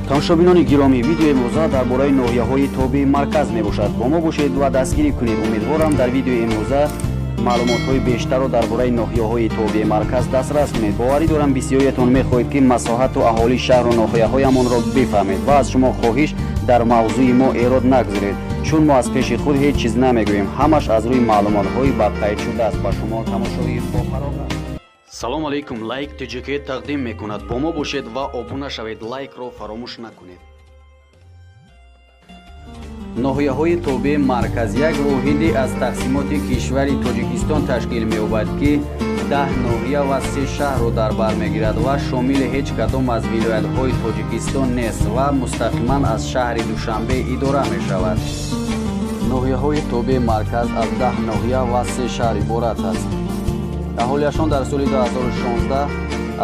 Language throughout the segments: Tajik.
Тамошобинони гиромӣ, видеои имрӯза дар бораи ноҳияҳои тобеи марказ мебошад. Бо мо бошед ва дастгирӣ кунед. Умедворам, дар видеои имрӯза маълумотҳои бештарро дар бораи ноҳияҳои тобеи марказ дастрас кунед. Боварӣ дорам, бисёриятон мехоҳед, ки масоҳату аҳолии шаҳру ноҳияҳоямонро бифаҳмед ва аз шумо хоҳиш, дар мавзӯи мо эрод нагузоред, чун мо аз пеши худ ҳеҷ чиз намегӯем, ҳамаш аз рӯи маълумотҳои ба қайд шудааст. Ба шумо тамошои бофароғат. Салом алейкум! Лайк ТҶК тақдим мекунад. Бо мо бошед ва обуна шавед, лайкро фаромӯш накунед. Ноҳияҳои тобеи марказ як воҳиди аз тақсимоти кишвари Тоҷикистон ташкил меёбад, ки 10 ноҳия ва се шаҳрро дар бар мегирад ва шомили ҳеҷ кадом аз вилоятҳои Тоҷикистон нест ва мустақиман аз шаҳри Душанбе идора мешавад. Ноҳияҳои тобеи марказ аз 10 ноҳия ва се шаҳр иборат аст. Аҳолиашон дар соли 2016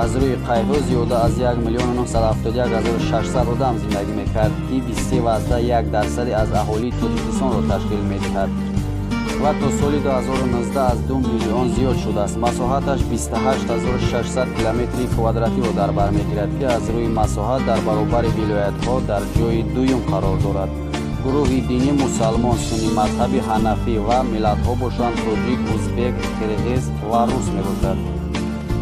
аз рӯи қайдҳо зиёда аз 1 971 600 одам зиндагӣ мекард, ки 23,1 дарсади аз аҳолии Тоҷикистонро ташкил медиҳад ва то соли 2019 аз 2 миллион зиёд шудааст. Масоҳаташ 28 600 километри квадратиро дар бар мегирад, ки аз рӯи масоҳат дар баробари вилоятҳо дар ҷои дуюм қарор дорад. Гурӯҳи динӣ мусалмон, суннӣ, мазҳаби ҳанафӣ ва миллатҳо бошанд тоҷик, узбек, қирғиз ва рус мебошад.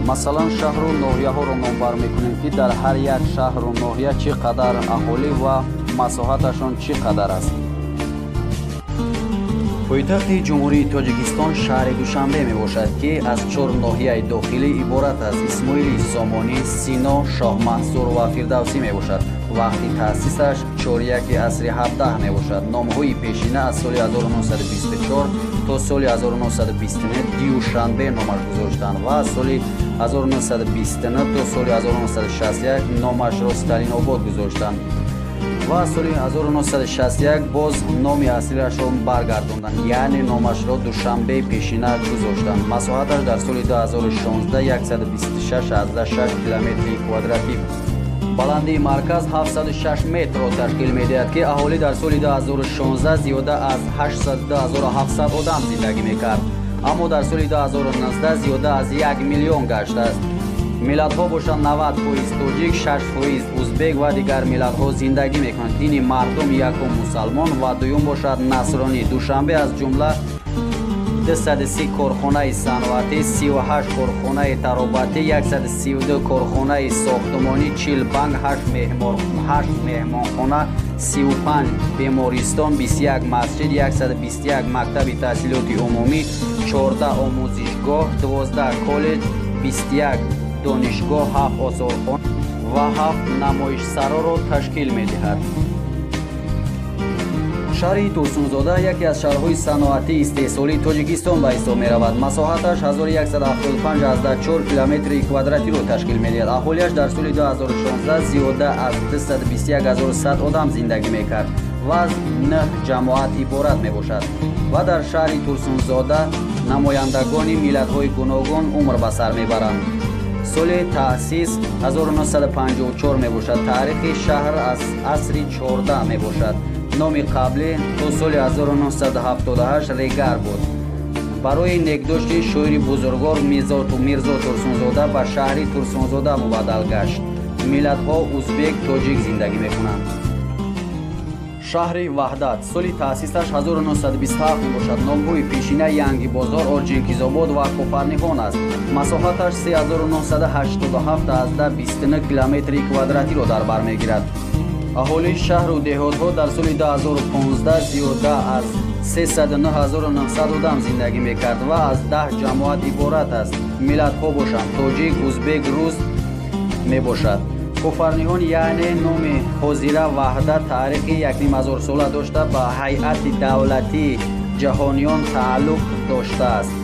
Масалан, шаҳру ноҳияҳоро номбар мекунем, ки дар ҳар як шаҳру ноҳия чӣ қадар аҳолӣ ва масоҳаташон чӣ қадар аст. Пойтахти Ҷумҳурии Тоҷикистон шаҳри Душанбе мебошад, ки аз чор ноҳияи дохилӣ иборат аст: Исмоили Сомонӣ, Сино, Шоҳмансур ва Фирдавсӣ мебошад. Вақти таъсисаш чоряки асри 17 мебошад. Номҳои пешина: аз соли 1924 то соли 1929 Дюшанбе номаш гузоштанд ва аз соли 1929 то соли 1961 номашро Сталинобод гузоштанд ва соли 1961 боз номи аслиашро баргардонданд, яъне номашро Душанбеи пешина гузоштанд. Масоҳаташ дар соли 2016 126,6 километри квадратӣ буд. Баландии марказ 706 метрро ташкил медиҳад, ки аҳолӣ дар соли 2016 зиёда аз 802 700 одам зиндагӣ мекард, аммо дар соли 2019 зиёда аз 1 миллион гаштааст. Миллатҳо бошанд 90% тоҷик, 6% узбек ва дигар миллатҳо зиндагӣ мекунанд. Дини мардум якум мусалмон ва дуюм бошад насронӣ. Душанбе аз ҷумла 230 корхонаи саноатӣ, 38 корхонаи таробатӣ, 132 корхонаи сохтмонӣ, 40 банк, 8 меҳмонхона, 35 бемористон, 21 масҷид, 121 мактаби таҳсилоти умумӣ, 14 омӯзишгоҳ, 12 коллеҷ, 21 донишгоҳ, 7 осорхона ва 7 намоишсароро ташкил медиҳад. Шаҳри Турсунзода яке аз шаҳрҳои саноатии истеҳсолии Тоҷикистон ба ҳисоб меравад. Масоҳаташ 1175,4 километри квадратиро ташкил медиҳад. Аҳолиаш дар соли 2016 зиёда аз 221 100 одам зиндагӣ мекард ва аз нӯҳ ҷамоат иборат мебошад ва дар шаҳри Турсунзода намояндагони миллатҳои гуногун умр ба сар мебаранд. Соли таъсис 1954 мебошад. Таърихи шаҳр аз асри 14 мебошад. Номи қаблӣ то соли 1978 Регар буд. Барои некдошти шоири бузургвор Мирзо Турсунзода ба шаҳри Турсунзода мубаддал гашт. Миллатҳо узбек, тоҷик зиндагӣ мекунанд. Шаҳри Ваҳдат соли таъсисаш 1927 мебошад. Номҳои пешина Янгибозор, Орҷинкизобод ва Кофарниҳон аст. Масоҳаташ 3987,29 километри квадратиро дар бар мегирад. Аҳолии шаҳру деҳотҳо дар соли 2015 зиёда аз 309 900 одам зиндагӣ мекард ва аз 10 ҷамоат иборат аст. Миллатҳо бошанд тоҷик, узбек, рус мебошад. Кофарниҳон, яъне номи ҳозира Ваҳдат, таърихи якнимҳазорсола дошта, ба ҳайати давлатии Ҷаҳониён тааллуқ доштааст.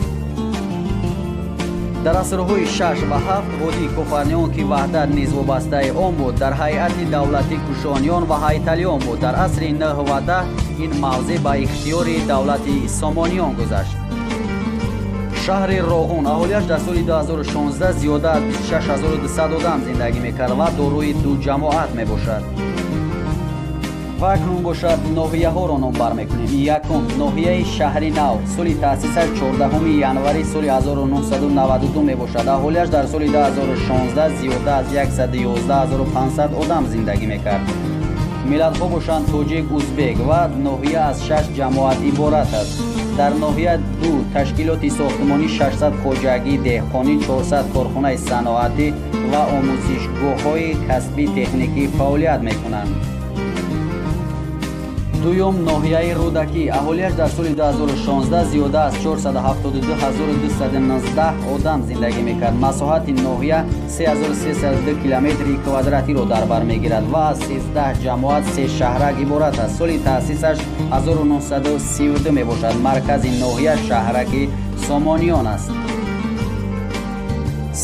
Дар асрҳои шаш ва ҳафт водии Кофарниҳон, ки Ваҳдат низ вобастаи он буд, дар ҳайати давлати Кушониён ва Ҳайталиён буд. Дар асри нӯҳ ва 10 ин мавзеъ ба ихтиёри давлати Сомониён гузашт. Шаҳри Роғун аҳолиаш дар соли 2016 зиёда аз 26 200 одам зиндагӣ мекард ва дорои ду ҷамоат мебошад. Ва акнун бошад ноҳияҳоро номбар мекунем. Якум, ноҳияи Шаҳри Нав. Соли таъсисаш 14 январи соли 1992 мебошад. Аҳолиаш дар соли 2016 зиёда аз 111500 одам зиндагӣ мекард. Миллатҳо бошанд тоҷик, узбек ва ноҳия аз 6 ҷамоат иборат аст. Дар ноҳия 2 ташкилоти сохтмонӣ, 600 хоҷагии деҳқонӣ, 400 корхонаи саноатӣ ва омӯзишгоҳҳои касбӣ техникӣ фаъолият мекунанд. Дуюм, ноҳияи Рӯдакӣ. Аҳолиаш дар соли 2016 зиёда аз 472219 одам зиндагӣ мекард. Масоҳати ноҳия 3302 километри квадратиро дар бар мегирад ва аз 13 ҷамоат, 3 шаҳрак иборат аст. Соли таъсисаш 1932 мебошад. Маркази ноҳия шаҳраки Сомониён аст.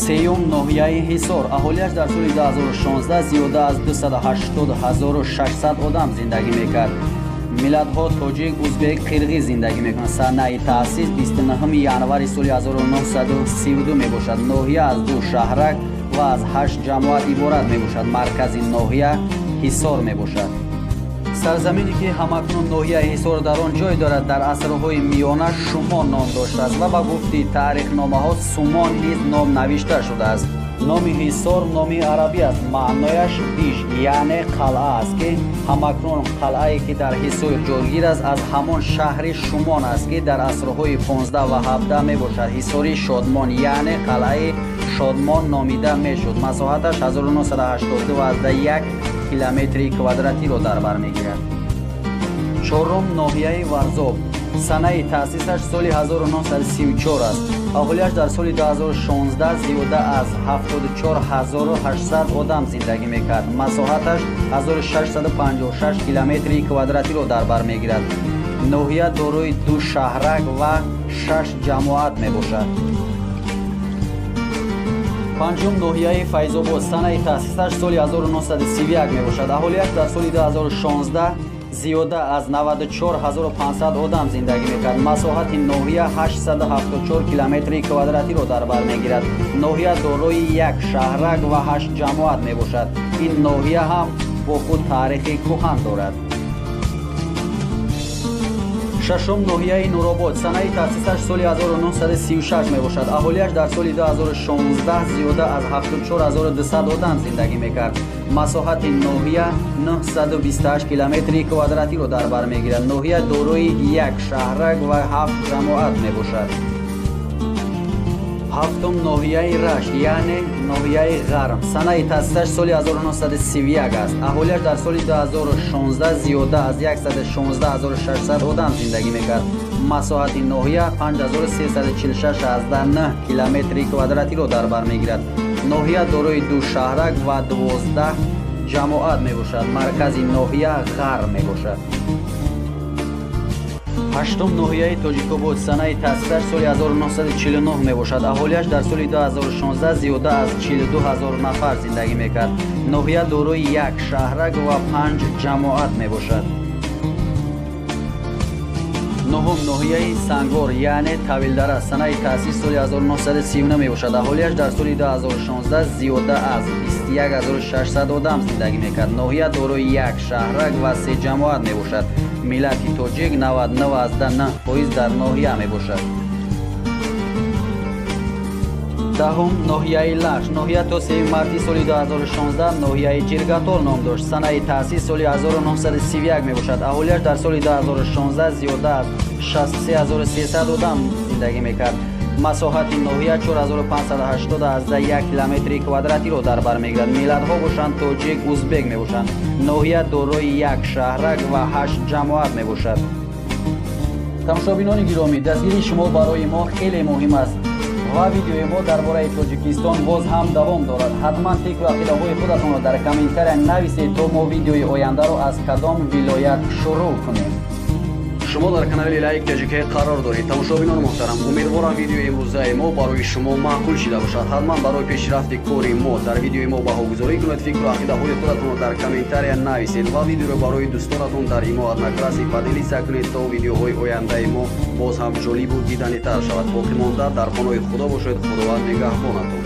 Сеюм, ноҳияи Ҳисор. Аҳолиаш дар соли 2016 зиёда аз 280600 одам зиндагӣ мекард. Миллатҳо тоҷик, узбек, қирғиз зиндагӣ мекунанд. Санаи таъсис 29 январи соли 1932 мебошад. Ноҳия аз 2 шаҳрак ва аз 8 ҷамоат иборат мебошад. Маркази ноҳия Ҳисор мебошад. Сарзамине ки ҳамакнун ноҳияи Ҳисор дар он ҷой дорад, дар асрҳои миёна Шумон ном доштааст ва ба гуфти таърихномаҳо Сумон низ ном навишта шудааст. Номи Ҳисор номи арабӣ аст. Маънояш диж, яъне қалъа аст, ки ҳамакнун қалъае ки дар Ҳисор ҷойгир аст, аз ҳамон шаҳри Шумон аст, ки дар асрҳои 15 ва 17 мебошад. Ҳисори Шодмон, яъне қалъаи Шодмон номида мешуд. Масоҳаташ 1982,1 километри квадратиро дар бар мегирад. Чорум, ноҳияи Варзоб. Санаи таъсисаш соли 1934 аст. Аҳолиаш дар соли 2016 зиёда аз 74800 одам зиндагӣ мекард. Масоҳаташ 1656 километри квадратиро дар бар мегирад. Ноҳия дорои 2 шаҳрак ва 6 ҷамоат мебошад. Панҷум, ноҳияи Файзобод. Санаи таъсисаш соли 1931 мебошад. Аҳолиаш дар соли 2016 зиёда аз 94500 одам зиндагӣ мекард. Масоҳати ноҳия 874 километри квадратиро дар бар мегирад. Ноҳия дорои 1 шаҳрак ва 8 ҷамоат мебошад. Ин ноҳия ҳам бо худ таърихи кӯҳан дорад. Шашум, ноҳияи Нуробод. Санаи таъсисаш соли 1936 мебошад. Аҳолиаш дар соли 2016 зиёда аз 74200 одам зиндагӣ мекард. Масоҳати ноҳия 928 километри квадратиро дар бар мегирад. Ноҳия дорои 1 шаҳрак ва 7 ҷамоат мебошад. Ҳафтум, ноҳияи Рашт, яъне ноҳияи Ғарм. Санаи таъсисаш соли 1931 аст. Аҳолиаш дар соли 2016 зиёда аз 116600 одам зиндагӣ мекард. Масоҳати ноҳия 5346,9 километри квадратиро дар бар мегирад. Ноҳия дорои 2 шаҳрак ва 12 ҷамоат мебошад. Маркази ноҳия Ғарм мебошад. Ҳаштум, ноҳияи Тоҷикобод. Санаи таъсисаш соли 1949 мебошад. Аҳолиаш дар соли 2016 зиёда аз 42000 нафар зиндагӣ мекард. Ноҳия дорои 1 шаҳрак ва 5 ҷамоат мебошад. Нуҳум, ноҳияи Сангвор, яъне Тавилдара. Санаи таъсис соли 1939 мебошад. Аҳолиаш дар соли 2016 зиёда аз 21600 одам зиндагӣ мекард. Ноҳия дорои 1 шаҳрак ва 3 ҷамоат мебошад. Миллати тоҷик 99,9% дар ноҳия мебошад. Даҳум, ноҳияи Лахш. Ноҳия то 3 марти соли 2016 ноҳияи Ҷиргатол ном дошт. Санаи таъсис соли 1931 мебошад. Аҳолиаш дар соли 2016 зиёда аз 63300 одам зиндагӣ мекард. Масоҳати ноҳия 4580,1 километри квадратиро дар бар мегирад. Миллатҳо бошанд тоҷик, узбек мебошанд. Ноҳия дорои 1 шаҳрак ва 8 ҷамоат мебошад. Тамошобинони гиромӣ, дастгирии шумо барои мо хеле муҳим аст ва видеои мо дар бораи Тоҷикистон боз ҳам давом дорад. Ҳатман фикру ақидаҳои худатонро дар комментария нависед, то мо видеои ояндаро аз кадом вилоят шурӯъ кунем. Шумо дар канали Лайк ТЖК қарор доред. Тамошобинони муҳтарам, умедворам видеои имрӯзаи мо барои шумо маъқул шида бошад. Ҳатман барои пешрафти кори мо дар видеои мо баҳогузорӣ кунед, фикру ақидаҳои худатонро дар комментария нависед ва видеоро барои дӯстонатон дар имо Одноклассник поделиться кунед, то видеоҳои ояндаи мо боз ҳам ҷолибу диданитар шавад. Боқӣ монда дар паноҳи Худо бошед. Худованд нигаҳбонатон.